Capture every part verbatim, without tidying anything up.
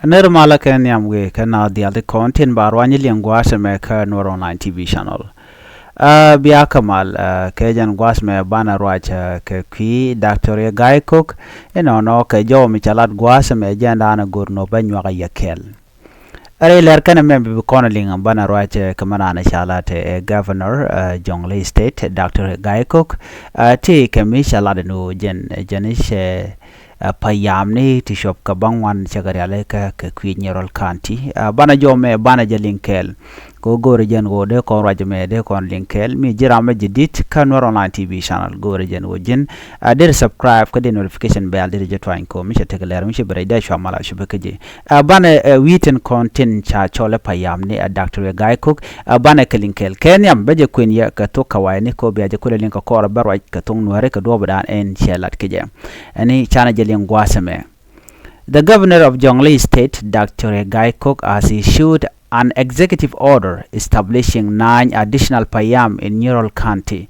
Nir malä kɛ nhiam wëë kɛ naath diaal ti kɔn tin ba ruany liŋ gua̱a̱th ɛmɛ kä Nuer Online T V channel. Aa, bia kä mal, aa, kɛ jɛn gua̱a̱th ɛmɛ banɛ ruac, aa, kɛ kui̱ Doctor Riek Gai Kok, inɔnɔ kɛ jɔw mi ca lat gua̱a̱th ɛmɛ jɛn da̱a̱n a go̱r nɔ bä nyuak a yɛ kɛl. Ɛ rɛy lɛr kɛnɛ mɛ bi kɔn liŋ banɛ ruac, aa, kɛ mɛ da̱a̱n ca lat, aa, Governor, aa, Jonglei State, Doctor Gai Kok, aa, ti kɛ mi ca lat ni wä jɛn, jɛn i̱ cɛ, ɛ, payamni ti cuɔp kɛ bäŋuan cɛ kɛ rialikä kɛ kui̱ Nyirol County. Ɛ, banɛ jɔw mɛ banɛ jɛ liŋ kɛɛl. Kɛ ɣöö go̱o̱rɛ jɛn ɣöö dee kɔn ruac mɛ dee kɔn liŋ kɛɛl. Mi ji̱ ram mɛ ji̱ di̱t kä Nuer Online T V channel go̱o̱rɛ jɛn ɣöö ji̱n, ɛ, dee subscribe kä dee notification bell dee jɛ tuany kɔ mi cɛ tekɛ lɛr mi cɛ bi rɛy dee cua mal a cupɛ kä ji̱. Ɛ, banɛ, ɛ, wi̱i̱ tin kɔn tin ca cɔl ɛ payamni, ɛ, Doctor Gai Kok, ɛ, banɛ kɛ liŋ kɛɛl. Kɛ nhiam bä jɛ kuën yɛ kɛ thok kɛ wayni kɔ bia jɛ kulɛ liŋ kɛ kɔrɛ bä ruac kɛ thok Nuɛri kɛ duɔ̱ɔ̱p dan ɛn cɛ lat kɛ jɛ. Ɛni canɛ jɛ liŋ gua̱a̱th ɛmɛ. The governor of Jonglei State, Doctor Gai Kok, has issued an executive order establishing nine additional payam in Nyirol County,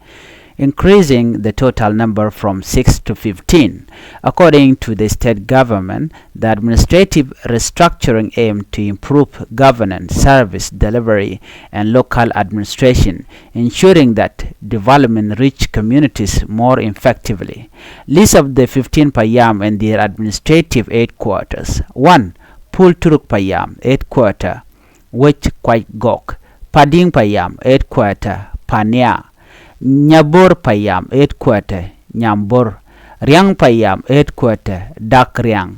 increasing the total number from six to fifteen. According to the state government, the administrative restructuring aimed to improve governance, service delivery, and local administration, ensuring that development reach communities more effectively. List of the fifteen payam and their administrative headquarters. One, Pulturuk payam, headquarter, Wec Kuac Gɔk. Padiŋ payam, headquarter, Pania. Nyabor payam, headquarter, Nyambor. Riaŋ payam, headquarter, Dak Riaŋ.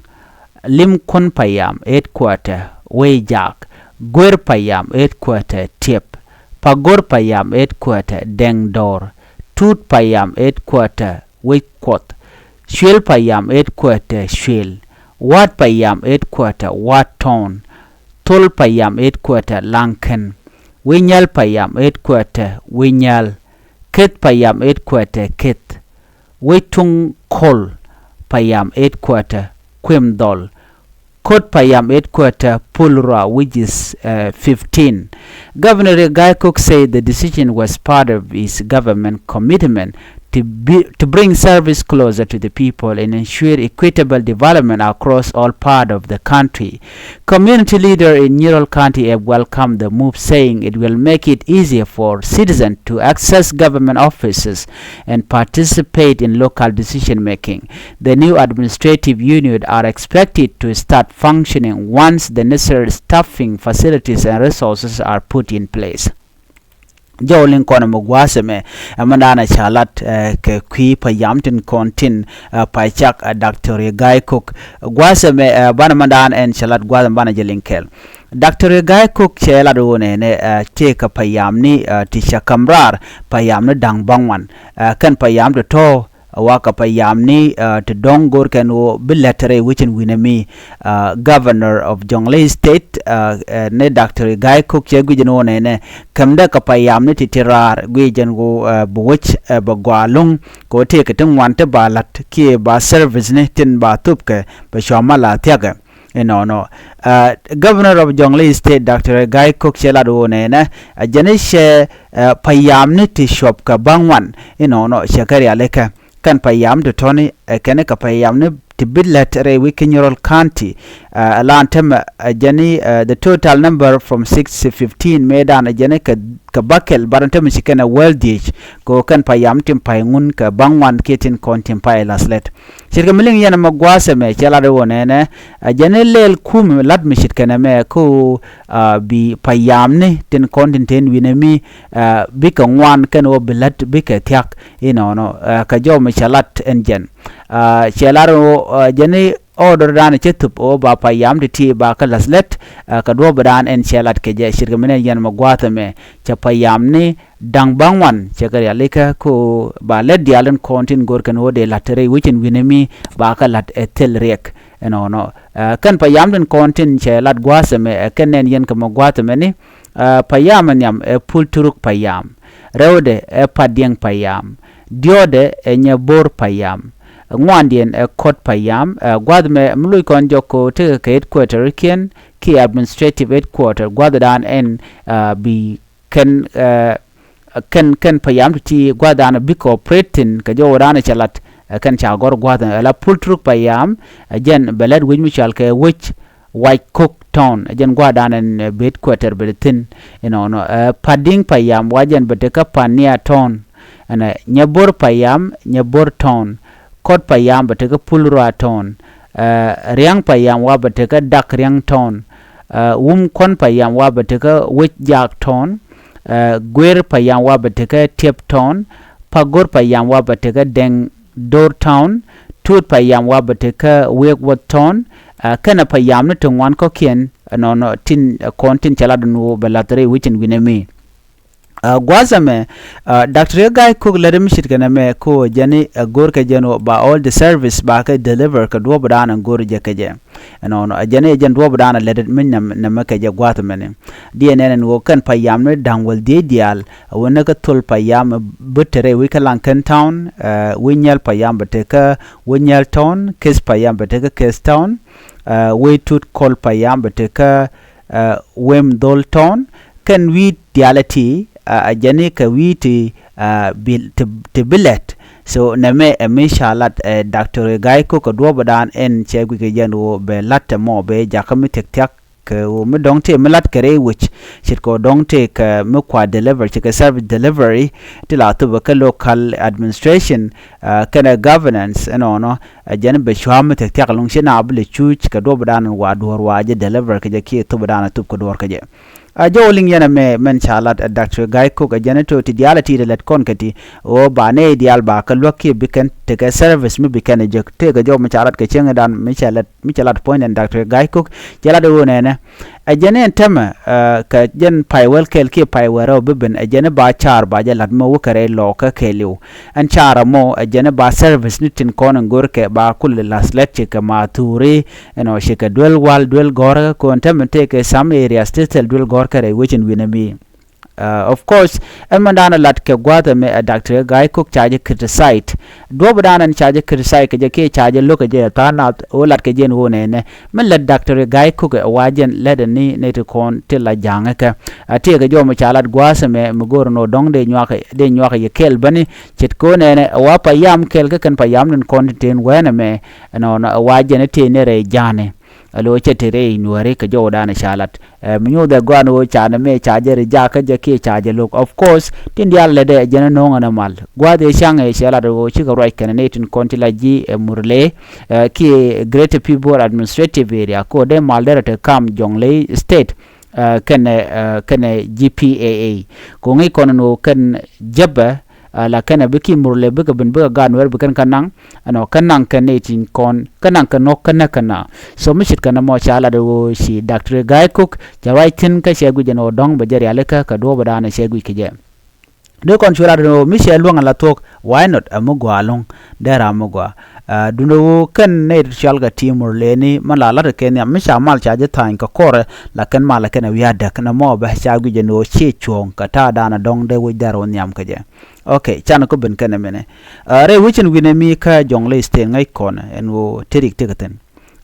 Limkun payam, headquarter, Wei Jak. Guer payam, headquarter, Tiep. Pagor payam, headquarter, Deŋ Dor. Tut payam, headquarter, Wec Kuɔth. Cuel payam, headquarter, Cuel. Wat payam, headquarter, Wat Town. Thol payam, headquarter, Laŋkɛn. Winyal payam, headquarter, Winyal. Keth payam, headquarter, Keth. Wec Tuŋ Kol payam, headquarter, Kuem Dhol. Kot payam, headquarter, Pulra, which is, uh, fifteen. Governor Gai Kok said the decision was part of his government commitment to, be, to bring service closer to the people and ensure equitable development across all part of the country. Community leader in Nyirol County have welcomed the move, saying it will make it easier for citizens to access government offices and participate in local decision making. The new administrative unit are expected to start functioning once the necessary staffing, facilities and resources are put in place. Jɔw liŋ kɔn ɛmɛ gua̱a̱th ɛmɛ, ɛ, mɛn da̱a̱n ɛ ca lat, ɛ, kɛ kui̱ payam tin kɔn tin, ɛ, pay cak, ɛ, Doctor Gai Kok. Gua̱a̱th ɛmɛ, ɛ, banɛ mɛn da̱a̱n ɛn ca lat gua̱a̱th ɛmɛ banɛ jɛ liŋ kɛɛl. Doctor Gai Kok cɛ lat ɣöö nɛnɛ, ɛ, tëëkɛ payamni, ɛ, ti cɛ ka̱m raar payamni da̱ŋ bäŋuan. Ɛ, kɛn payam tɔ̱tɔ̱, ɛ, wakɛ payamni, ɛ, ti dɔ̱ŋ go̱r kɛn ɣöö bi lät rɛy wecin wi̱nɛ mi, ɛ, Governor of Jonglei State, ɛ, ɛ, ni Doctor Gai Kok cɛ guic ɛn ɣöö nɛnɛ kɛmdɛ kɛ payamni ti ti raar guic ɛn ɣöö, ɛ, bi wec, ɛ, bɛ gɔaa lo̱ŋ kɛ ɣöö tëëkɛ ti ŋuan ti ba la̱t kiɛ ba service ni tin ba thöpkɛ bɛ cua mal a thia̱kɛ. Inɔnɔ, ɛ, Governor of Jonglei State Doctor Gai Kok cɛ lat ɣöö nɛnɛ, ɛ, jɛn i̱ cɛ, ɛ, payamni ti cuɔp kɛ bäŋuan inɔnɔ cɛ kɛ rialikä. Kɛn payam ti tɔ̱ni, ɛ, kɛn kɛ payamni ti bi lät rɛy wec kä Nyirol County, ɛ, ɛ lan tämɛ, ɛ, jɛn i̱, ɛ, the total number from six to fifteen mëëdan ɛ jɛn i̱ kɛ, kɛ bäkɛl, but tämɛ ci kɛn ɛ wäl dhiec kɛ ɣöö kɛn payam tin pay ŋun kɛ bäŋuan kiɛ tin kɔn tin pay la̱th lät. Ce̱tkɛ mi liŋ yɛn ɛmɛ gua̱a̱th ɛmɛ cɛ lat ɣöö nɛnɛ, ɛ, jɛn i̱ lɛl kumɛ lat mi ce̱tkɛ nɛmɛ kä ɣöö, ɛ, bi payamni tin kɔn tin te wi̱nɛ mi, ɛ, bikɛ ŋuan kɛn ɣöö bi lät bikɛ thia̱k inɔnɔ, ɛ, kɛ jɔw mi cɛ lat ɛn jɛn. Ɛ, cɛ lat ɣöö, ɛ, jɛn i̱ order dan cɛ thöp ɣöö ba payam ti ti ba kɛ la̱th lät, ɛ, kɛ duɔ̱ɔ̱p dan ɛn cɛ lat kɛ jɛ ce̱tkɛ mi nɛn yɛn ɛmɛ gua̱a̱th ɛmɛ cɛ payamni da̱ŋ bäŋuan cɛ kɛ rialikä kä ɣöö ba lät diaal tin kɔn tin go̱r kɛn ɣöö dee la̱t rɛy wecin wi̱nɛ mi ba kɛ la̱t ɛ thil riɛk. Ɛnɔnɔ, ɛ, kɛn payam tin kɔn tin cɛ lat gua̱a̱th ɛmɛ, ɛ, kɛn nɛn yɛn kɛ mɛ gua̱a̱th ɛmɛ ni, ɛ, payam ɛ nhiam ɛ Pulturuk payam. Rɛwdɛ ɛ Padiɛŋ payam. Diɔ̱ɔ̱dɛ ɛ Nyɛbo̱r payam. Ŋuandiɛn ɛ Kɔt payam. Ɛ, gua̱a̱th ɛmɛ mi loc kɔn jɔk kɛ ɣöö tekɛ kɛ headquarter kiɛn kiɛ administrative headquarter gua̱a̱th dan ɛn, ɛ, bi kɛn, ɛ, kɛn, kɛn payam ti ti gua̱a̱th dan bikɛ operate thi̱n kɛ jɔw dan cɛ lat, ɛ, kɛn ca gɔ̱r gua̱a̱th ɛn ala Pulturuk payam, ɛ, jɛn bɛ lät wec mi cɔal kɛ Wec Wac Kok Town, ɛ jɛn gua̱a̱r dan ɛn, eh, bɛ headquarter bɛ thi̱n. Ɛnɔnɔ, eh, Padiŋ payam wa jɛn bɛ tekä Pania Town. Ɛnɛ Nyɛbor payam, Nyɛbor Town. Kɔt payam bɛ tekä Pulrua Town. Eh, Riaŋ payam wa bɛ tekä Dak Riaŋ Town. Eh, Wum Kuɔn payam wa bɛ tekä Wec Jak Town. Eh, Guer payam wa bɛ tekä Tiep Town. Pagor payam wa bɛ tekä Deng Dor Town. Tuut payam wa bɛ tekä Wek Wuɔth Town. Eh, kɛnɛ payam ni ti ŋuan kɔ̱kiɛn, eh, nɔnɔ tin, eh, kɔn tin cɛ lat dun wu bɛ lath rɛy wecin wi̱nɛ mi. Ah, gua̱a̱th ɛmɛ, ah, Doctor Riek Gai Kok lät mi ce̱tkɛ nɛmɛ ko jɛn i̱, ah, go̱rkɛ jɛn ɣöö ba all the service ba kɛ deliver kɛ duɔ̱ɔ̱p dan in go̱r jɛ kɛ jɛ. Ɛnɔnɔ, ah, jɛn i̱ jɛn duɔ̱ɔ̱p dan in lät mi nɛm-, nɛmɛ kɛ jɛ gua̱a̱th ɛmɛni. Diɛn ɛn ɛn ɣöö kɛn payam ni da̱ŋ wäl dhieec diaal, ah, wä ni kä Thol payam bi te rɛy Wec kä Laŋkɛn Town, ah, Wec Nyɛl payam bɛ tekä Wec Nyɛl Town, Keth payam bɛ tekä Keth Town, ah, Wec Tut Kɔl payam bɛ tekä, ah, Wem Dhol Town, kɛn wi̱i̱ diaal ɛ ti, ah, a jɛn i̱ kɛ wi̱i̱ ti, ah, bi, ti, ti bi lɛt. So nɛmɛ ɛ mi ca lat, eh, Doctor Gai Kok kɛ duɔ̱ɔ̱p dan ɛn cɛ guic kɛ jɛn ɣöö bɛ la̱t tɛmɔ bɛ jakä mi thia̱k thia̱k kɛ ɣöö mi dɔ̱ŋ tëë mi la̱t kɛ rɛy wec. Ce̱tkɛ ɣöö dɔ̱ŋ tëë kɛ mi kua deliver, ce̱tkɛ service delivery ti la thupɛ kä local administration, ah, kɛnɛ governance ɛnɔnɔ. Ɛ jɛn bɛ cua̱ mi thia̱k thia̱k ɛlɔ̱ŋ ci na bi lɛ cuuc kɛ duɔ̱ɔ̱p dan in wa duɔ̱ɔ̱r wa jɛ deliver kɛ jɛ kiɛ thupɛ dan in thup kɛ duɔ̱ɔ̱r kɛ jɛ. A jɔw liŋ yɛn ɛmɛ mɛn ca lat ɛ Doctor Gai Kok ɛ jɛn ɛ to̱ ti diaal ɛ ti ti lɛt kɔn kɛ ti ɣöö ba nɛy diaal ba kɛ luäk kiɛ bi kɛn tekɛ service mi bi kɛn ɛ jek. Tëëkɛ jɔw mi ca lat kɛ cieŋdan mi ca lat, mi ca lat puɔ̱nydɛn Doctor Gai Kok cɛ lat ɛ ɣöö nɛnɛ. Ɛ jɛn ɛn täämɛ, ah, kɛ jɛn pay wäl kɛl kiɛ pay wäl rɛw bi ben ɛ jɛn ɛ ba caar ba jɛ lat mɛ wä kɛ rɛy lɔɔkä kɛɛliw. Ɛn caar ɛmɔ ɛ jɛn ɛ ba service ni tin kɔn in go̱rkɛ ba kulɛ la̱th lɛk ci kɛ ma thuuri, ɛnɔ ci kɛ duel wal duel gɔ̱rä kɔn täämɛ tëëkɛ some areas ti thil duel gɔ̱rä rɛy wecin wi̱nɛ mi. Ah, of course, ɛn mɛn da̱a̱n ɛ lat kɛ gua̱a̱th ɛmɛ ɛ Doctor Gai Kok ca jɛ criticize. Duɔ̱ɔ̱p dan ɛn ca jɛ criticize kɛ jɛ kiɛ ca jɛ lo̱k kɛ jɛ tha̱a̱ŋ nath ɣöö lat kɛ jɛ ɛn ɣöö nɛnɛ. Mi lät Doctor Gai Kok ɛ wa jɛn lät ɛn ni nɛy ti kɔn ti la ja̱a̱ŋ ɛ kɛ. A tëëkɛ jɔw mi ca lat gua̱a̱th ɛmɛ mi go̱o̱r ɛn ɣöö dɔ̱ŋ dee nyuak, dee nyuak yɛ kɛɛl bäni. Ce̱tkɛ ɣöö nɛnɛ ɛ wa payam kɛɛl kä kɛn payam ni kɔn ti ten wɛɛn ɛmɛ. Ɛnɔnɔ ɛ wa jɛn ɛ tëë ni rɛy ja̱a̱ni. Alo cɛ te rɛy nuääri kɛ jɔwdan ca lat. Eh, mi nyuuth ɛ gɔaa ni ɣöö ca nɛmɛ ca jɛ ri jakä jɛ kiɛ ca jɛ lo̱k. Of course, tin diaal lɛ dee jɛn ɛ no̱o̱ŋ ɛn ɛ mal. Gua̱a̱th ëë ca̱ŋ ëë cɛ lat ɣöö cikɛ ruac kɛnɛ nɛy tin kɔn ti la ji̱ ɛ Murle, eh, kiɛ Greater Pibor Administrative Area, kɛ ɣöö dee mal derɛ te kam Jonglei State, eh, kɛnɛ, eh, kɛnɛ G P A A. Kɛ ɣöö ŋäc kɔn ɛn ɣöö kɛn jäpɛ, ah, la kɛn ɛ bi ki Murle bikɛ ben bikɛ gaat Nuɛr bi kɛn kä naŋ, ɛnɔ, kä naŋ kɛn nɛy tin kɔn, kä naŋ kɛn nɔk kä näk kɛn na. So mi ce̱tkɛ nɛmɔ ca lat ɣöö ci Doctor Gai Kok cɛ ruac thi̱n kä cɛ guic ɛn ɣöö dɔ̱ŋ bɛ jɛ rialikä kɛ duɔ̱ɔ̱p dan cɛ guic kɛ jɛ. Dee kɔn cu lat ɛn ɣöö mi cɛ luäŋ ala thuɔ̱k, why not? Ɛ mi gɔaa ɛlɔ̱ŋ, dee ram mi gɔaa. Ah, duundɛ ɣöö kɛn nɛy ti cɔalkɛ ti Murleni, mi la la̱t kɛ nhiam, mi ca mal ca ji̱ tha̱a̱ny kɛ kɔrɛ, la kɛn mal kɛn ɛ wi̱i̱ adäk, nɛmɔ bɛ ca guic ɛn ɣöö ciɛ cuɔ̱ɔ̱ŋ kɛ ta̱a̱dan ɛ dɔ̱ŋ dee wec dee rɔ nhiam kɛ jɛ. Ok, canɛ kä ben kɛnɛ mɛnɛ. Ah, rɛy wecin wi̱nɛ mi kä Jonglei State ŋäc kɔn ɛn ɣöö te rik tekɛ thi̱n.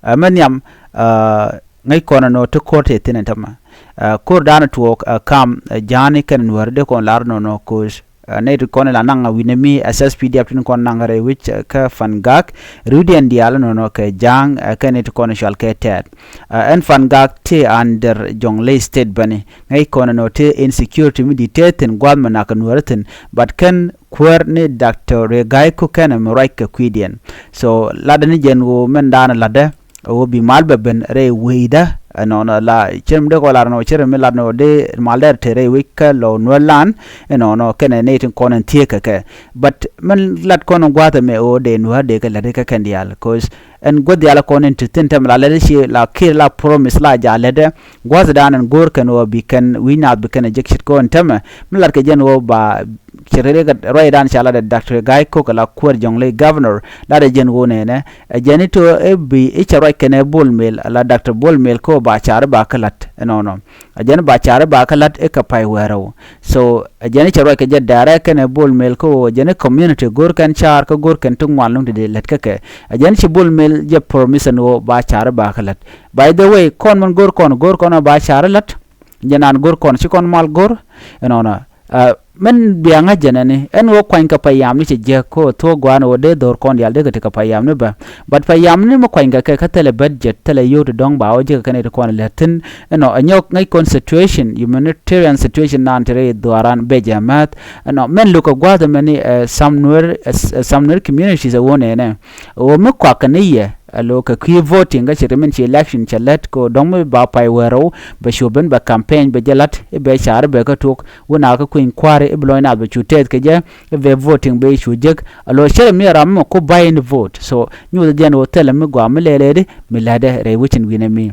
Ah, mɛ nhiam, ah, ŋäc kɔn ɛn ɣöö te ko̱r te thi̱n ɛn tämɛ. Ah, ko̱r da̱a̱n tuɔɔk, ah, kam, ah, ja̱a̱ni kɛnɛ Nuääri dee kɔn lar nɔnɔ ko̱o̱c. Ah, nɛy ti kɔn ila naŋ a wi̱nɛ mi S S P D F tin kɔn naŋ rɛy wec, ah, kä Fangak, ri̱wdiɛn diaal nɔnɔ kɛ ja̱a̱ŋ, ah, kɛnɛ ti kɔn cual kɛ tɛɛt. Ah, ɛn Fangak te under Jonglei State bäni. Ŋäc kɔn ɛn ɣöö te insecurity mi di̱t te thi̱n gua̱a̱th mi nak kɛ Nuääri thi̱n, but kɛn kuäär ni Doctor Riek Gai Kok kɛnɛ mi ruac kɛ kui̱diɛn. So latdɛ ni jɛn ɣöö mɛn da̱a̱n latdɛ ɣöö bi mal bɛ ben rɛy wecdä, ɛnɔnɔ la cir mi dee kɔ lar ɛn ɣöö cir mi lat ɛn ɣöö dee mal dee te rɛy wec kä Lou Nuer land, ɛnɔnɔ kɛnɛ nɛy tin kɔn ɛn thieek kɛ kɛ. But mɛn lat kɔn ɛn gua̱a̱th ɛmɛ ɣöö dee Nuäär dee kɛ lät kä kɛn diaal, 'cause ɛn guäth diaal kɔn in ti thi̱n tɛmɛ la lät ci la Kiir la promise la ja lät ɛ. Gua̱thdan ɛn go̱o̱r kɛn ɣöö bi kɛn wi̱c naath bi kɛn ɛ jek ce̱tkɛ ɣöö ɛn tɛmɛ mi lat kɛ jɛn ɣöö ba cɛ rɛy kɛ ruacdan ca lat ɛ Doctor Gai Kok la kuäär Jonglei Governor, lat ɛ jɛn ɣöö nɛnɛ ɛ jɛn i̱ to̱ i̱ bi i̱ cɛ ruac kɛn ɛ Bol Mel la Doctor Bol Mel kä ɣöö ba ca̱r i̱ ba kä la̱t ɛnɔnɔ. Ɛ jɛn i̱ ba ca̱r i̱ ba kä la̱t i̱ kɛ pay wäärä ɣöö. So ɛ jɛn i̱ cɛ ruac kɛ jɛ direct kɛnɛ Bol Mel kä ɣöö ɛ jɛn i̱ community go̱o̱r kɛn ca̱r kä go̱o̱r kɛn ti ŋuan luŋ ti dee lät kä kɛ. Ɛ jɛn i̱ ci Bol Mel jɛ promise ɛn ɣöö ba ca̱r i̱ ba kä la̱t. By the way, kɔn min go̱o̱r kɔn, go̱o̱r kɔn ba ca̱r i̱ la̱t. Jɛ naan go̱o̱r kɔn ci kɔn mal go̱o̱r. Ɛnɔnɔ. Ɛ, min bia ŋa̱c jɛn ɛni ɛn ɣöö kuany kɛ payamni cɛ jiäk kɛ ɣöö thuɔ̱k gua̱a̱n ɣöö dee dho̱r kɔn diaal dee kɛ ti kɛ payamni bä. But payamni mi kuany kɛ kɛ kä thilɛ budget, thilɛ yio̱w ti dɔ̱ŋ ba ɣöö ji̱ kɛ kɛn iti kɔn lät thi̱n. Ɛnɔ ɛ nyɔk ŋäc kɔn situation, humanitarian situation naan ti rɛy dhuaaran bɛ jɛ määth. Ɛnɔ mɛn lo̱k kɛ gua̱a̱th ɛmɛni, ɛ, some Nuer, ɛ, some Nuer communities ɛ ɣöö nɛnɛ ɣöö mi kɔak kɛ ni yɛ ɛ lo̱k kɛ kui̱ voting kä ce̱t min ci election cɛ lät kɛ ɣöö dɔ̱ŋ mi ba pay wäl rɛw bɛ cuɔp ben bɛ campaign bɛ jɛ la̱t i̱ bɛ car i̱ bɛ kä tuɔk. Wun a kä kui̱ny kua̱ri i̱ bi lɔny naath bɛ cu tɛth kɛ jɛ i̱ bɛ voting bɛ cu jek. Alo cɛ rɛ mi ram mɔ ku buy in vote. So nyuuth jɛn ɣöö thilɛ mi gɔaa mi lɛlɛ di mi lätdɛ rɛy wecin wi̱nɛ mi.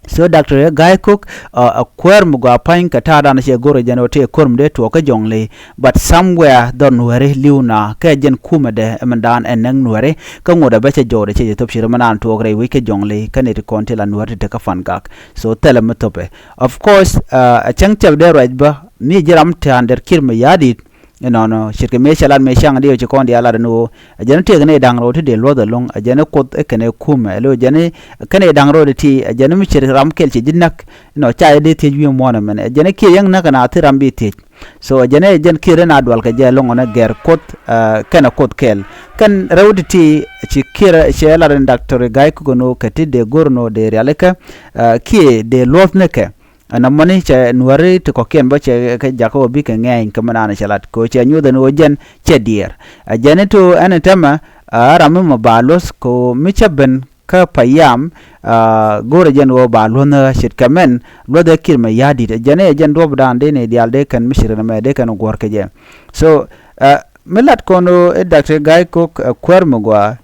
So Doctor Gai Kok, ɛ kuäär mi gɔaa pa̱ny kɛ ta̱a̱ dan cɛ go̱r jɛn ɣöö tëë ko̱r mi dee tuɔɔk kä Jɔŋley. But somewhere dhɔr Nuääri li̱w na kɛ jɛn kumɛ dɛ ɛmɛn dan ɛn näk Nuääri kä ŋot a bɛ cɛ jɔɔdɛ cɛ jɛ thop ci rɛ mɛ naan tuɔɔk rɛy wec kä Jɔŋley kä nɛy ti kɔn ti la Nuääri ti te kä Fangak. So thilɛ mi thopɛ. Of course, ɛ cäŋ cɛp dee ruac bä mi ji̱ ram ti Andrew Kiir Mayardit. Inɔnɔ ce̱tkɛ mëë cɛ lat mëë ca̱ŋ diɛw ci kɔn diaal lat ni ɣöö ɛ jɛn tëëk ni da̱ŋ rɛw ti dee luɔ̱th ɛlɔ̱ŋ, ɛ jɛn kuoth ɛ kɛn ɛ kumɛ, ɛ lo̱ jɛn kɛn ɛ da̱ŋ rɛw ti ti ɛ jɛn mi ce̱t ram kɛl ci ji̱ näk. Inɔ ca jɛ dee thiec wi̱i̱ muɔ̱ɔ̱n ɛmɛn ɛ jɛn kiɛ yäŋ näk ɛn a thi ram bi thiec. So ɛ jɛn ɛ jɛn kiɛ ren a dual kɛ jɛ ɛlɔ̱ŋ ɔn ɛ gɛr kuoth, ɛ, kɛn ɛ kuoth kɛl. Kɛn rɛw ti ti ci kiɛ cɛ lat in Doctor Gai Kok ɛn ɣöö kɛ ti dee go̱r ɛn ɣöö dee rialikä, ɛ, kiɛ dee luɔ̱th ni kɛ. Ɛn ɛmɔni cɛ Nuääri ti kɔ̱kiɛn bä cɛ kɛ jakä ɣöö bikɛ ŋɛɛny kɛ mi naan cɛ lat kɛ ɣöö cɛ nyuuth ɛn ɣöö jɛn cɛ diɛɛr. Ɛ jɛn i̱ to ɛn ɛ tɛmɛ, ɛ ram mi mɔ ba luɔ̱th kɛ ɣöö mi cä ben kä payam, ɛ go̱o̱rɛ jɛn ɣöö ba luɔ̱th ni ɣä ce̱tkɛ mɛn luɔ̱th ɛ Kiir Mayardit. Ɛ jɛn i̱ ɛ jɛn duɔ̱p dan dee ni diaal dee kɛn mi ci rin ɛmɛ dee kɛn guɔ̱r kɛ jɛ. So, ɛ mi lat kɔn ɣöö i̱ Doctor Gai Kok, ɛ kuäär mi gɔaa,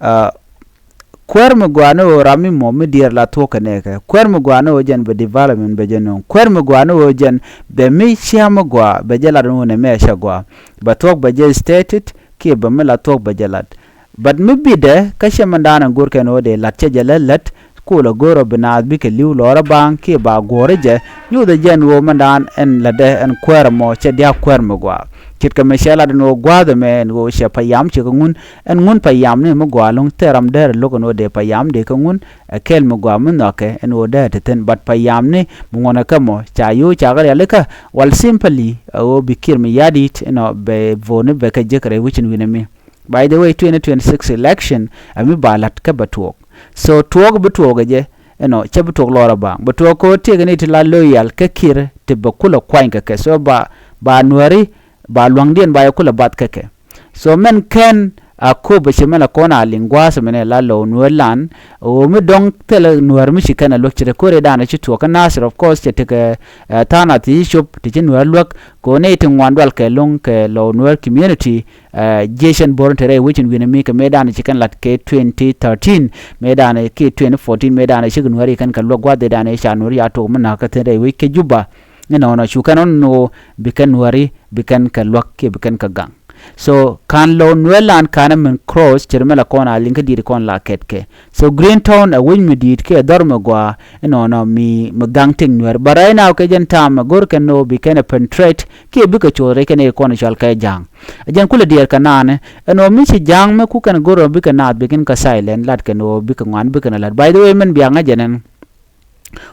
ɛ kuäär mi gɔaa ni ɣöö ram mi mɔ mi diɛɛr la thuɔ̱k kɛ nɛɛkɛ. Kuäär mi gɔaa ni ɣöö jɛn bɛ development bɛ jɛ nöŋ. Kuäär mi gɔaa ni ɣöö jɛn bɛ mi cia mi gɔaa bɛ jɛ lat ni ɣöö nɛ mɛ cɛ gɔaa. Bɛ thuɔ̱k bɛ jɛ stated kiɛ bɛ mi la thuɔ̱k bɛ jɛ lat. But mi bitdɛ kä cɛ mɛn daanɛ go̱r kɛn ɣöö dee lat cɛ jɛ lät lät. Kulɛ go̱r ɔ bi naath bikɛ li̱w lɔɔrä baaŋ kiɛ ba guɔ̱ɔ̱rä jɛ. Nyuuthɛ jɛn ɣöö mɛn daan ɛn lätdɛ ɛn kuäär ɛmɔ cɛ dia̱a̱k kuäär mi gɔaa. Ce̱tkɛ mi cɛ lat ɛn ɣöö gua̱a̱th ɛmɛ ɛn ɣöö cɛ payam cikɛ ŋun. Ɛn ŋun payamni mi gɔaa lo̱ŋ thil ram dee rɛ lo̱k ɛn ɣöö dee payam dee kä ŋun. Ɛ kɛl mi gɔaa mi nhɔakɛ ɛn ɣöö dee te thi̱n, but payamni mi ŋuɔ̱nɛ kä mɔ ca yo̱o̱ cakɛ rialikä. Wal simply ɛ ɣöö bi Kiir Mayardit ɛnɔ bɛ vo̱o̱ni bɛ kɛ jek rɛy wecin wi̱nɛ mi. By the way, twenty twenty-six election ɛ mi ba la̱t kä bɛ tuɔɔk. So tuɔɔk bi tuɔɔk ɛ jɛ ɛnɔ cɛ bi tuɔɔk lɔɔrä baaŋ. Bɛ tuɔɔk kɛ ɣöö tiɛɛkɛ ni ti la loyal kä Kiir ti bɛ kulɛ kuany kɛ kɛ. So ba, ba Nuääri ba lua̱ŋdiɛn ba yɛ kulɛ bath kä kɛ. So mɛn kɛn a kööbä ci mɛn la kɔn a liŋ gua̱a̱th mɛn la lo̱w Nuäär lan. Ɣöö mi dɔ̱ŋ thilɛ Nuäär mi ci kɛn a luäk ci te ko̱ri danɛ ci tuɔɔk kä Nasir, of course cɛ tekɛ, ɛ, tha̱a̱ŋ a thiec cop ti ci Nuäär luäk. Kɛ ɣöö nɛy ti ŋuan dual kɛ lo̱ŋ kɛ lo̱w Nuäär community, ɛ, jiɛc ɛn bo̱r in te rɛy wec in wi̱n ɛ mi kɛ mëë danɛ ci kɛn lat kɛ twenty thirteen, mëë danɛ ki twenty fourteen, mëë danɛ cikɛ Nuääri kɛn kɛ luäk gua̱a̱th ëë danɛ ca Nuääri ca tok mi na̱k kä thi̱n rɛy wec kɛ Juba. Inɔnɔ cu kɛn ɣän ni ɣöö bi kɛn Nuääri bi kɛn kɛ luäk kiɛ bi kɛn kɛ gaŋ. So ka̱n lo̱w Nuäär lan ka̱n min cross ce̱t mi la kɔn a liŋ kä di̱i̱t kɔn la kɛtkɛ. So Green Town ɛ wec mi di̱i̱t kiɛ dhɔr mi gɔaa inɔnɔ mi, mi gaŋ tiŋ Nuäär. But right now kɛ jɛn ta̱a̱m ɛ go̱r kɛn ni ɣöö bi kɛn ɛ penetrate kiɛ bikɛ coth rɛy kɛn i̱ kɔn i̱ cɔal kɛ Ja̱a̱ŋ. Ɛ jɛn kulɛ diɛɛr kɛ naan ɛ ɛn ɣöö mi ci Ja̱a̱ŋ mi ku kɛn go̱r ɣöö bikɛ naath bi kɛn kɛ silent lat kɛn ɣöö bikɛ ŋuan bikɛn ɛ la̱t. By the way, mɛn bia ŋa̱c jɛn ɛn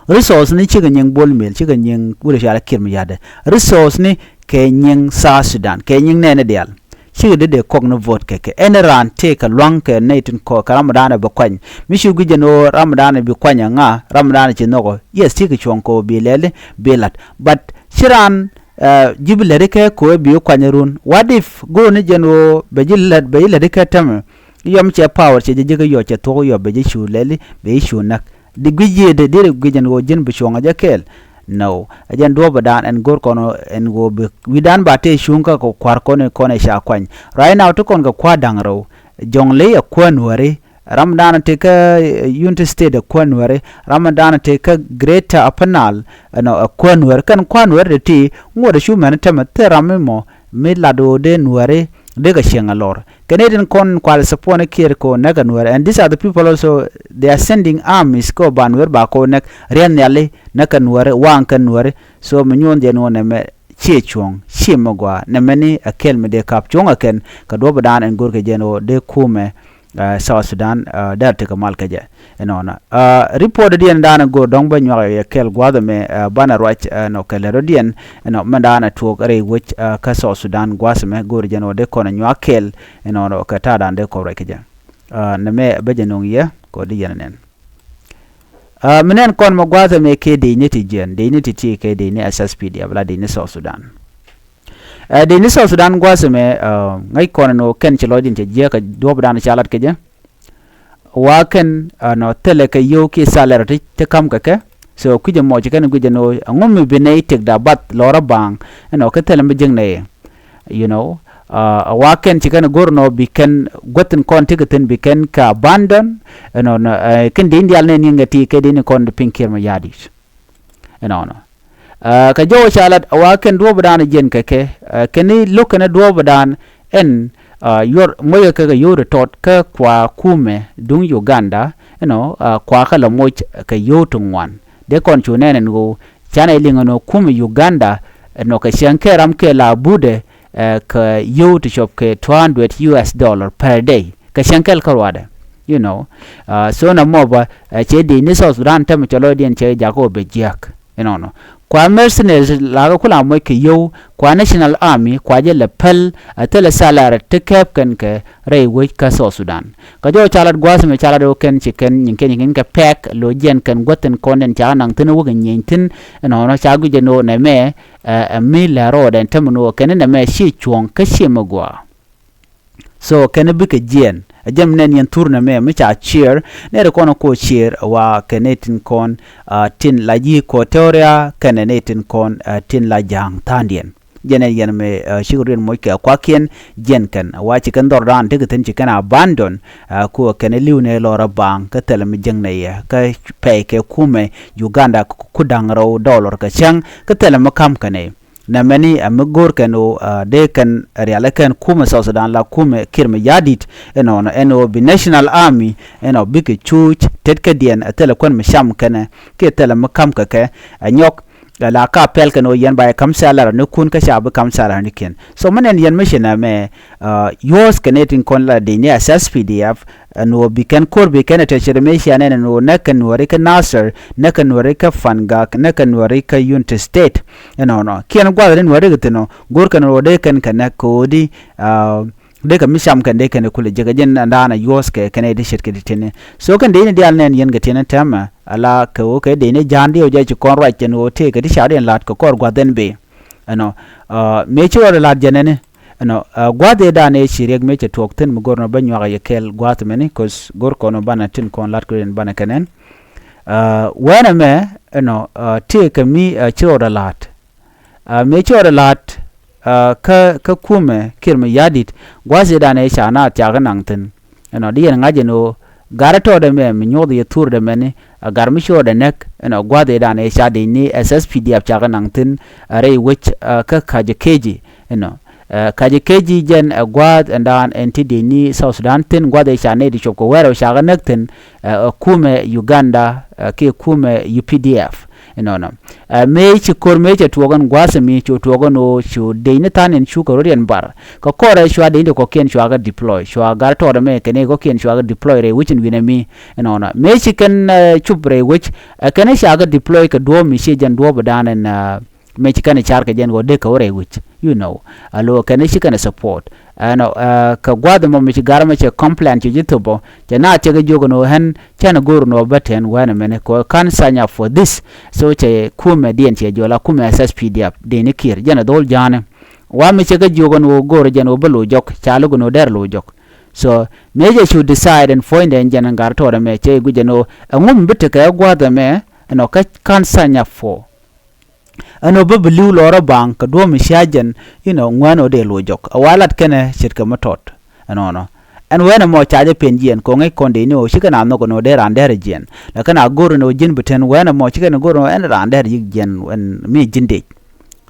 resource ni cikɛ nyiŋ Bol Mel, cikɛ nyiŋ wut ɛ cɔal Kiir Mayardit. Resource ni kɛ nyiŋ South Sudan, kɛ nyiŋ nɛɛni diaal. Cikɛ dee dee kɔk ni vote kɛ kɛ. Ɛn raan tëëkɛ lua̱ŋ kɛ nɛy tin kɔɔk kɛ ram mi daanɛ bi kuany. Mi ci guic jɛn ɣöö ram mi daanɛ bi kuany ɛ ŋa, ram mi daanɛ ci nhɔk ɔ. Yes, cikɛ cuɔ̱ŋ kɛ ɣöö bi lɛli, bi la̱t. But ci raan, ɛ, ji̱ bi läti kɛ kɛ ɣöö bi kuany ɛ run. What if go̱o̱r ni jɛn ɣöö bɛ ji̱ lät, bɛ ji̱ läti kɛ tämɛ? Yɔm cɛ power cɛ ji̱ ji̱ kä yɔc cɛ thuɔ̱k yɔp bɛ ji̱ cu lɛli, bɛ ji̱ cu näk. Di guic yiëëdɛ, di ri guic ɛn ɣöö ji̱n bi cuɔ̱ŋ ɛ jɛ kɛɛl. No, ɛ jɛn duɔ̱ɔ̱p ɛ daan ɛn go̱r kɔn ɛn ɣöö bi wi̱dan ba tëë cuŋ kä kɛ kua̱r kɔn ɛ kɔn ɛ ca kuany. Right now ti kɔn kɛ kua̱r da̱ŋ rɛw. Jɔŋley ɛ kuäär Nuääri. Ram dan te kä, eh, Unity State ɛ kuäär Nuääri. Ram dan te kä Greater Upper Nile ɛnɔ ɛ kuäär Nuääri. Kɛn kua̱r Nuääri ti ti ŋuɔ̱t ɛ cu mɛn tɛmɛ thil ram mi mɔ mi lat ɣöö dee Nuääri dee kɛ cieŋ ɛ lɔr. Kɛn i̱ tin kɔn kual support ni Kiir kɛ ɣöö näk ɛ Nuääri. And these are the people also, they are sending armies kɛ ɣöö ba Nuääri ba kɛ ɣöö näk, riɛn nhiali näk kɛ Nuääri, waŋ kɛ Nuääri. So mi nyuɔ̱n jɛ ni ɣöö nɛmɛ ciɛ cuɔ̱ŋ, ciɛ mi gɔaa, nɛmɛ ni ɛ kɛl mi dee kap cuɔ̱ŋ ɛ kɛn kɛ duɔ̱p dan ɛn go̱rkɛ jɛ ni ɣöö dee kumɛ South Sudan dɛr ti kɛ mal kɛ jɛ. Ɛnɔnɔ report diɛn danɛ go̱o̱r dɔ̱ŋ bä nyuak yɛ kɛl gua̱a̱th ɛmɛ banɛ ruac ɛnɔ kɛ lɛ rɔ diɛn ɛnɔ mɛn danɛ tuɔɔk rɛy wec kä South Sudan gua̱a̱th ɛmɛ go̱o̱r jɛn wä dee kɔn nyuak kɛl ɛnɔnɔ kɛ ta̱a̱ danɛ dee kɔn ruac kɛ jɛ. Nɛ mɛ bä jɛ no̱ŋ yɛ kɔ di yɛn nɛn. Mi nɛn kɔn mɛ gua̱a̱th ɛmɛ kɛ dec ni ti jiɛn dec ni ti ti kɛ dec ni S S P D F la dec ni South Sudan. Ɛ dec ni South Sudan gua̱a̱th ɛmɛ ŋäc kɔn ɛn ɣöö kɛn ci lɔcdin cɛ jiääk kɛ duɔ̱ɔ̱p danɔ ca lat kɛ jɛ. Wa kɛn ɛnɔ thilɛ kɛ yio̱w kiɛ salary ti ti ka̱m kɛ kɛ. So kui̱c ɛmɔ ci kɛn guic ɛn ɣöö ɛŋu mi bi nɛy tëkda bath lɔrä baaŋ ɛnɔ kä thilɛ mi jiäk nɛy. You know, a wa kɛn ci kɛn go̱r nɔ bi kɛn guäthin kɔn ti kɛ thi̱n bi kɛn kɛ abandon. Ɛnɔ kɛn dec in diaal nɛn yɛn kɛ ti kɛ dec in kɔn di piny kiɛr mɛ ya̱di̱t. Ɛnɔnɔ kɛ jɔw ca lat a wa kɛn duɔ̱ɔ̱p dan jiɛn kɛ kɛ kɛn i̱ lo̱k kɛn duɔ̱ɔ̱p dan ɛn yuɔr moc kɛ kɛ yio̱w di tɔt kä kua kumɛ duŋ Uganda. Ɛnɔ kua kä lɛ moc kɛ yio̱w ti ŋuan dee kɔn cu nɛn ɛn ɣöö canɛ liŋ ɛn ɣöö kumɛ Uganda ɛnɔ kɛ cäŋ kɛ ram kɛ la budɛ kɛ yio̱w ti cɔp kɛ two hundred U S dollar per day kɛ cäŋ kɛl kä ruadɛ. You know, so na mɔ bä cɛ dec ni South Sudan tɛmɛ cɛ lɔcdiɛn cɛ jakä wä bɛ jiäk. Ɛnɔnɔ kua mercenaries la kɛ kula moc kɛ yio̱w kua National Army kua jɛ lɛ päl a thilɛ salary ti kɛp kɛn kɛ rɛy wec kä South Sudan. Kä jɔw ca lat gua̱a̱th ɛmɛ ca lat ɣöö kɛn ci kɛn nyin kɛn nyin kɛ pɛk lo̱c jiɛn kɛn guäthin kɔn ɛn ca naŋ thi̱n wä kɛ nyieny thi̱n. Ɛnɔnɔ ca guic ɛn ɣöö nɛmɛ ɛ mi lɛ rɔɔdɛ ɛn tämɛ ni ɣöö kɛn nɛmɛ ci cuɔ̱ŋ kä ci mi gua̱a̱. So kɛn bikɛ jiɛn ɛ jɛm nɛn yɛn thur nɛmɛ mi ca ciɛɛr nɛɛrɛ kɔn ɛ ko̱ ciɛɛr ɛ wa kɛn ɛ tin kɔn tin la ji̱ Equatoria kɛn ɛ nɛ tin kɔn tin la ja̱a̱ŋ tha̱a̱ndiɛn. Jɛn ɛ yɛn mɛ cikɛ ruin moc kɛ kuakiɛn jiɛn kɛn wa ci kɛn dhɔr dan tekɛ thi̱n ci kɛn abandon. Ku kɛn li̱w nɛ lɔrä baaŋ kä thɛlɛ mi jiäŋ nɛ yɛ kä pɛy kɛ kumɛ Uganda ku da̱ŋ rɛw dollar kɛ cäŋ kä thɛlɛ mi ka̱m kɛn ɛ. Nɛ mɛni ɛ mi go̱o̱r kɛn ɣöö dee kɛn riali̱ kɛn kumɛ South Sudan la kumɛ Kiir mi ya̱di̱t. Ɛnɔnɔ ɛn ɣöö bi National Army ɛnɔ bikɛ cuuc tetkädiɛn ɛ thɛlɛ kuän mi cam kɛnɛ kiɛ thɛlɛ mi ka̱m kɛ kɛ ɛ nyɔk. La ka pɛl kɛn ɣöö yɛn ba yɛ ka̱m salary ni kun kä ca bi ka̱m salary ni kiɛn. So mi nɛn yɛn mi ci nɛmɛ yuɔ̱ɔ̱th kɛn ɛ tin kɔn la dec ni S S P D F. Ɛn ɣöö bi kɛn ko̱r bi kɛn ɛ te ce̱t mëë cia nɛn ɛn ɣöö näk kɛ Nuääri kä Nasir, näk kɛ Nuääri kä Fangak, näk kɛ Nuääri kä Unity State. Ɛnɔnɔ kiɛn gua̱th ri Nuääri kɛ thi̱n ɔ go̱r kɛn ɣöö dee kɛn kɛ näk kɛ ɣöö di dee kɛ mi cam kɛn dee kɛn kulɛ jek ɛ jɛn ɛn daanɛ yuɔ̱ɔ̱th kɛ kɛn ɛ di ce̱tkɛ ti ti̱ni. So kɛn dee ni diaal nɛn yɛn kɛ ti̱ni tɛmɛ ala kɛ ɣöö kɛ dee ni ja̱a̱n diɛw jɛ ci kɔn ruac ɛn ɣöö tëëkɛ ti ca diɛn la̱t kɛ kɔr gua̱th ɛn bëë. Ɛnɔ mëë ci rɔɔdɛ la̱t jɛn ɛni. Ɛnɔ gua̱a̱th ëë da̱a̱n ëë ci riɛk mëë cɛ tuɔɔk thi̱n mi go̱r nɔ bä nyuak yɛ kɛɛl gua̱a̱th mɛni ko̱th go̱r kɔn banɛ tin kɔn la̱t kɛ riɛn banɛ kɛ nɛn. Wɛnɛ mɛ ɛnɔ tëëkɛ mi ci rɔɔdɛ la̱t. Mëë ci rɔɔdɛ la̱t kä kä kumɛ Kiir mi ya̱di̱t gua̱a̱th ëë da̱a̱n ëë ca naath ca kɛ naŋ thi̱n. Ɛnɔ di yɛn ŋa̱c ɛn ɣöö gat ɛ tɔɔdɛ mɛ mi nyuɔth yɛ thurdɛ mɛni a gat mi ci rɔɔdɛ näk. Ɛnɔ gua̱a̱th ëë da̱a̱n ëë ca dec ni S S P D F ca kɛ naŋ thi̱n a rɛy wec kä ka̱c ɛ keci. Ɛnɔ ka̱c ɛ keci jɛn ɛ gua̱a̱th ɛn da̱a̱n ɛn ti dec ni South Sudan thi̱n gua̱a̱th ëë ca nɛy ti cop kɛ wɛrɛ ca kɛ näk thi̱n ɛ kumɛ Uganda kiɛ kumɛ U P D F. Ɛnɔnɔ mëë ci ko̱r mëë cɛ tuɔɔk ɛn gua̱a̱th ɛmi cu tuɔɔk ɛn ɣöö cu dec ni tha̱a̱n in cukɛ rot yɛn bar kɛ kɔrɛ cua dec ni kɔ̱kiɛn cua kɛ deploy cua gat tɔɔt ɛmɛ kɛn i̱ kɔ̱kiɛn cua kɛ deploy rɛy wec in wi̱n ɛmi. Ɛnɔnɔ mëë ci kɛn cup rɛy wec ɛ kɛn i̱ ca kɛ deploy kɛ duɔ̱ɔ̱p mi ciɛ jɛn duɔ̱ɔ̱p ɛ da̱a̱n ɛn mëë ci kɛn car kɛ jɛn ɣöö dee kɛ wä rɛy wec. You know a lo̱ kɛn i̱ ci kɛn ɛ support. Ɛnɔ kɛ gua̱a̱th ɛmɔ mi ci gar ɛmɛ cɛ complain ci ji̱ thop ɔ cɛ na cɛ kɛ jiök ɛn ɣöö ɣän cɛn ɛ go̱o̱r ɛn ɣöö bä tɛn wɛn ɛmɛni kɛ ɣöö ka̱n sign up for this. So cɛ kumɛ diɛn cɛ jiɔl a kumɛ S S P D F dec ni Kiir jɛn ɛ dho̱l ja̱a̱ni. Wa mi cɛ kɛ jiök ɛn ɣöö go̱o̱r jɛn ɣöö bä lo̱c jɔk ca lo̱k ɛn ɣöö dɛr lo̱c jɔk. So mëë cɛ cu decide ɛn puɔ̱nydɛ ɛn jɛn ɛn gar tɔɔt ɛmɛ cɛ guic ɛn ɣöö ɛŋu mi bi tekɛ ɛ gua̱a̱th ɛmɛ ɛnɔ kä ka̱n sign up for. Ɛn ɣöö bä bi li̱w lɔɔrä baŋ kɛ duɔ̱ɔ̱p mi cia jɛn inɔ ŋuɛ̈n ɣöö dee lo̱c jɔk ɛ wa lat kɛnɛ ce̱tkɛ mi tɔt. Ɛnɔnɔ ɛn wɛnɛ mɔ ca jɛ pɛn jiɛn kɛ ɣöö ŋäc kɔn dee ni ɣöö cikɛ na nhɔk ɛn ɣöö dee raan dɛr jiɛn. Lɛ kɛn a go̱r ɛn ɣöö ji̱n bi tɛn wɛnɛ mɔ cikɛ ni go̱r ɛn ɣöö ɛn raan dɛr ji̱ jiɛn ɛn mi ji̱n dec.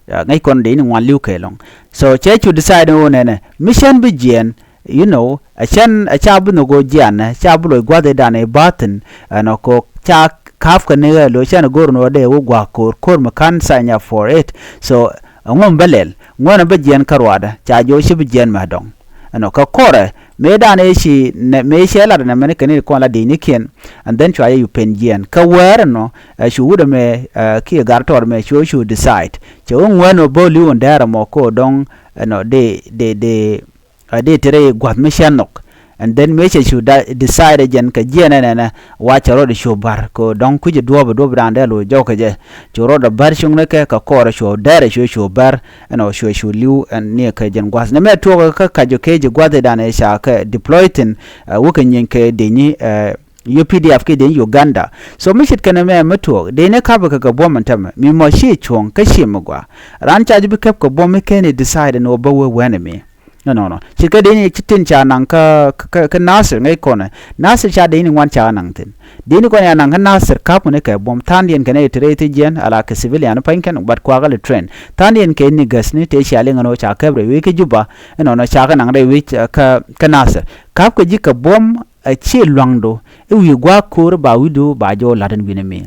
Ŋäc kɔn dee ni ŋuan li̱w kɛ lɔ̱ŋ. So cɛ cu decide ɛn ɣöö nɛnɛ mi cɛn bi jiɛn. You know ɛ cɛn ɛ ca bi nhök ɣöö jianɛ ca bi loc gua̱th ëëdan ëë ba̱thin. Ɛnɔ kɛ ɣöö ca ka̱a̱pkɛ ni ɣɛɛ lo̱c cɛn ɛ go̱r ni ɣöö dee wä gua̱a̱k ko̱r ko̱r mi ka̱n sign up for it. So ɛŋu mi bä lɛl ŋuɛ̈nɛ bä jiɛn kä ruaadä ca jiɔ ci bi jiɛn mɛ dɔ̱ŋ. Ɛnɔ kɛ kɔrɛ mëë dan ëë ci nɛ mëë cɛ lat nɛ mɛn kɛn i̱ kɔn la di̱cnikiɛn. And then cua yɛ yu pen jiɛn kä wäär ɛnɔ ɛ cu wut ɛmɛ ɛ kiɛ gar tɔɔr ɛmɛ cu cu decide cɛ wä ŋuɛn ɔ bä li̱w ɛn dɛɛr ɛmɔ ko dɔ̱ŋ. Ɛnɔ de de de ɛ de tɛrɛ i̱ gua̱th mi cɛ nhɔk. And then mëë cɛ cu decide ɛ jɛn kɛ jiɛn ɛnɛnɛ wa cɛ rɔɔdɛ cu bär ko dɔ̱ŋ kui̱cɛ duɔ̱ɔ̱p ɛ duɔ̱ɔ̱p dan dee lo̱c jɔk kɛ jɛ. Cu rɔɔdɛ bär cuŋnikɛ kɛ kɔɔrɛ cu dɛɛrɛ cu cu bär. Ɛnɔ cuɛ cu li̱w ɛn ni kɛ jɛn gua̱th ni mɛ tuɔɔk kä kac ɔ kee ji̱ gua̱th i̱ dan ɛ ca kɛ deploy thi̱n. Ɛ wä kɛ nyieeny kɛ dee nyi ɛ U P D F kɛ dee nyi Uganda. So mi ce̱tkɛ ni mɛ mi tuɔɔk dee ni ka̱pɛ kɛ kɛ buɔ̱m ɛn tämɛ mi mɔ ci cuɔ̱ŋ kä ci mi gɔaa. Raan ca ji̱ bi kɛp kɛ buɔ̱m mi kɛn i̱ decide ni wä bä wee wɛn ɛ mi. Nɔnɔ ci kä dee ni ci tin ca naŋ kä kä kä Nasir ŋäc kɔnɛ Nasir ca dee ni ŋuan ca naŋ thi̱n. Dee ni kɔn ya naŋ kä Nasir ka̱p kɛn kɛ buɔ̱m tha̱a̱ŋdiɛn kɛn ɛ te rɛy thi̱ jiɛn ala kɛ civilian pa̱ny kɛn but kuakä lɛ train. Tha̱a̱ŋdiɛn kɛ ni gäs ni tëë cia liŋ ɛn ɣöö ca kɛp rɛy wec kä Juba. Ɛnɔnɔ ca kɛ naŋ rɛy wec kä kä Nasir ka̱p kɛ ji̱ kɛ buɔ̱m. Ɛ ci lua̱ŋdu i̱ wi̱i̱ gua̱a̱k ko̱o̱r ba wi̱cdu ba jɔɔ la̱t ɛn wi̱n ɛmi.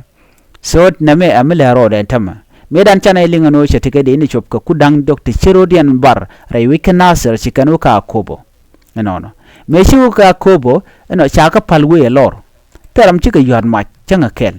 So nɛmɛ ɛ mi lɛ rɔɔdɛ tämɛ. Mëë dan canɛ liŋ ɛn ɣöö cɛ tekɛ dee ni cop kɛ ku da̱ŋ diɔ̱k ti ci ro̱diɛn bar rɛy wec kä Nasir ci kɛn wä ka Akobo. Ɛnɔnɔ mëë ci wä ka Akobo ɛnɔ ca kä pal wee ɛ lɔr. Thɛrɛm cikɛ yua̱t mac cäŋɛ kɛl.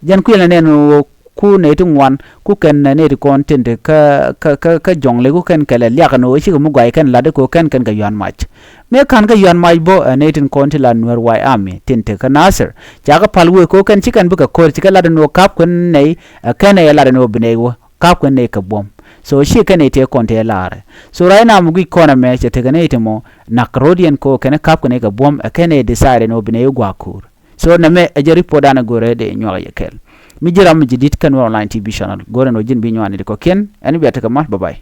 Jɛn kuilɛ nɛn ɣöö ku nɛy ti ŋuan ku kɛn nɛy ti kɔn tin ti kä kä kä kä jɔ̱ŋ lɛ ku kɛn kɛlɛ liak ɛn ɣöö cikɛ mi guay kɛn lat i̱ ko kɛn kɛn kɛ yua̱t mac. Mëë ka̱n kä yua̱n mac bä ɛ nɛy tin kɔn ti la Nuɛr White Army tin te kä Nasir. Cakɛ pal wëë ko̱ kɛn ci kɛn bikɛ ko̱r ci kɛ lat ɛn ɣöö ka̱p kuɛn nɛy ɛ kɛn ɛ lat ɛn ɣöö bi nɛy wä ka̱p kuɛn nɛy kɛ buɔ̱m. So ci kɛn ɛ tëë kɔn tëë laarɛ. So right now mi guic kɔn ɛmɛ cɛ tekɛ nɛy ti mɔ nak ro̱diɛn ko̱ kɛn ka̱p kuɛn nɛy kɛ buɔ̱m ɛ kɛn ɛ decide ɛn ɣöö bi nɛy wä gua̱a̱k ko̱r. So nɛmɛ ɛ jɛ report dan ɛ go̱rɛ dee nyuak yɛ kɛl. Mi ji̱ ram mi ji̱ di̱t kɛn wä online T V channel go̱rɛ nɔ ji̱n bi nyuani di kɔ̱kiɛn ɛn bia tekɛ mal bye bye.